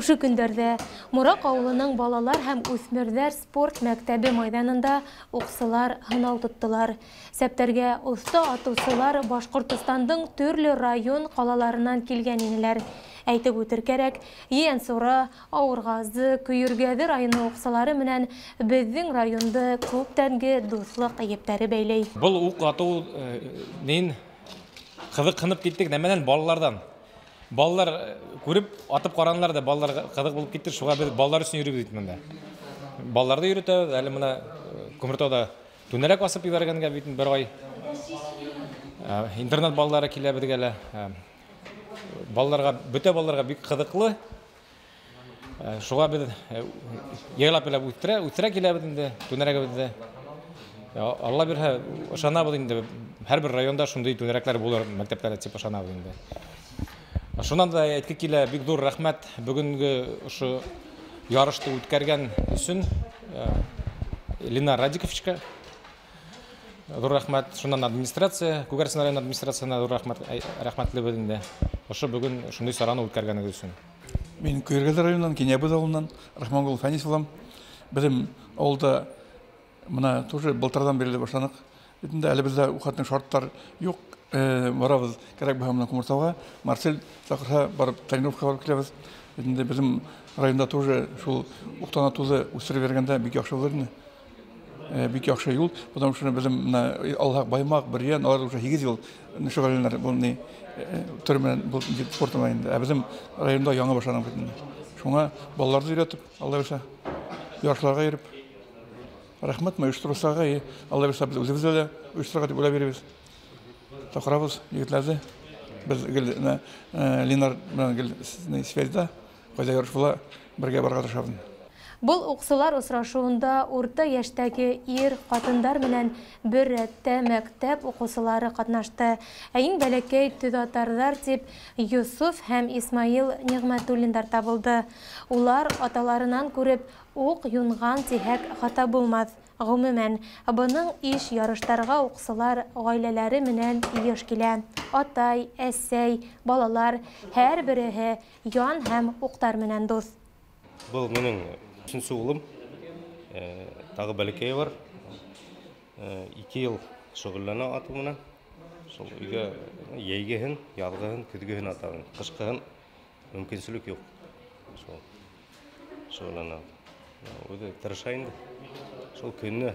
Ошо көндәрҙә Мораҡ ауылының балалар һәм үҫмерҙәр спорт мәктәбе майҙанында уҡсылар һынау тоттолар. Сәптәргә оҫта атыусылар Башҡортостандың төрлө район ҡалаларынан килгән инеләр. Әйтеп үтер кәрәк, Ейәнсура, Ауырғазы, Көйөргәҙе районы уҡсылары менән беҙҙең районды күптәнге дуҫлыҡ ептәре бәйләй. Был уҡ атыу нин ҡыҙыҡһынып киттек, нәмәнән балаларҙан. Балалар күреп атып ҡаранылар ҙа, балалар ҡыҙыҡ булып китте, шуға беҙ балалар өсөн йөрөйбөҙ бит мында. Балаларҙы йөрөтәбеҙ, әле мына Күмертауҙа түнәрәк асып ебәргәнгә бит бер ай. Интернат балалары килә беҙгә лә. Балаларға, бөтә балаларға бик ҡыҙыҡлы. Шуға беҙ яйлап-яйлап үҫтерә киләбеҙ инде түнәрәгебеҙҙе. Алла бирһә, ышанабыҙ инде, һәр бер районда шундай түнәрәкләр булыр мәктәптәрҙә тип ышанабыҙ инде. Шунан да әйтке килә, бик ҙур рәхмәт бөгөнгө ошо ярышты үткәргән өсөн Ленар Радиковичка ҙур рәхмәт. Шунан администрация, Күгәрсен район администрацияһына ҙур рәхмәтлебеҙ инде. Ошо бөгөн шундай сараны үткәргәнегеҙ өсөн. Мин Көйөргәҙе районынан, Кинйәбүҙ ауылынан Рахманғол Фәнис булам. Беҙҙең ауылда мына тоже былтырҙан бирле башланыҡ. Инде әле беҙҙә уҡатын шарттар юҡ. Барабыҙ, кәрәк булһа менән Күмертауға, Марсель саҡырһа барып тренировка барып киләбеҙ. Инде беҙҙең районда тоже шул уҡтан атыуҙы үҫтереп биргәндә бик яҡшы булыр ине. Бик яҡшы юл, потому что беҙҙең мына алһаҡ Баймаҡ, Бөрйән, алар уже 8 йыл шөғөлләнәләр был ни төр менән, был вид спорты менән инде. Ә беҙҙең районда яңы башланып бит инде. Шуңа балаларҙы өйрәтеп, Алла бирһә, ярышларға йөрөп, рәхмәт ойоштороусыларға, Алла бирһә, беҙ үҙебеҙ ҙә ойошторорға тип уйлап йөрөйбөҙ. Саҡырабыҙ егетләрҙе. Беҙ гел Ленар менән гел связьда, ҡайҙа ярыш була, бергә барырға тырышабыҙ. Был уҡсылар осрашыуында урта йәштәге ир ҡатындар менән бер рәттә мәктәп уҡыусылары ҡатнашты. Ә иң бәләкәй төҙатарҙар тип Йософ һәм Исмаил Ниғмәтуллиндар табылды. Улар аталарынан күреп уҡ юнған тиһәк хата булмаҫ. Ғөмүмән, бының иш ярыштарға уҡсылар ғаиләләре менән йыш килә. Атай, әсәй, балалар һәр береһе ян һәм уҡтар менән дуҫ. Был минең өсөнсө улым, тағы бәләкәй бар. 2 йыл шөғөлләнә атыу менән. Шул өйгә йәйгеһен, яҙғыһын, көҙгөһөн атабыҙ. Ҡышҡыһын мөмкинселек юҡ. Шул шөғөлләнә. Үҙе тырыша инде. Шул көнө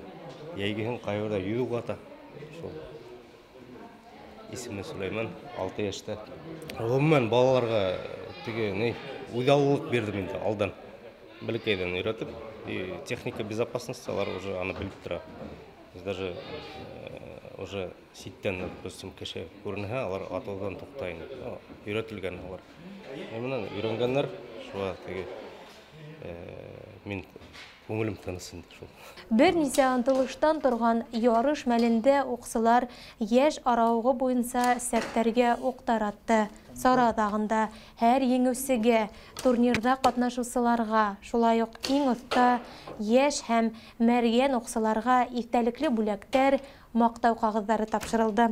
йәйгеһен ҡайғырҙа йөҙ уҡ ата. Шул исеме Сөләймән, 6 йәштә. Ғөмүмән, балаларға теге ни үҙаллылыҡ бирҙем инде алдан. Бәләкәйҙән өйрәтеп, и техника безопасности алар уже аны белеп тора. Без даже уже ситтән, допустим, кеше күренһә, алар атыуҙан туҡтай инде. Өйрәтелгән алар. Менән өйрәнгәннәр, шуға теге мин күңелем тыныс инде шул. Бер нисә ынтылыштан торған ярыш мәлендә уҡсылар йәш арауығы буйынса сәптәргә уҡтар атты. Сара аҙағында һәр еңеүсегә, турнирҙа ҡатнашыусыларға, шулай уҡ иң оҫта йәш һәм мәргән уҡсыларға иҫтәлекле бүләктәр, маҡтау ҡағыҙҙары тапшырылды.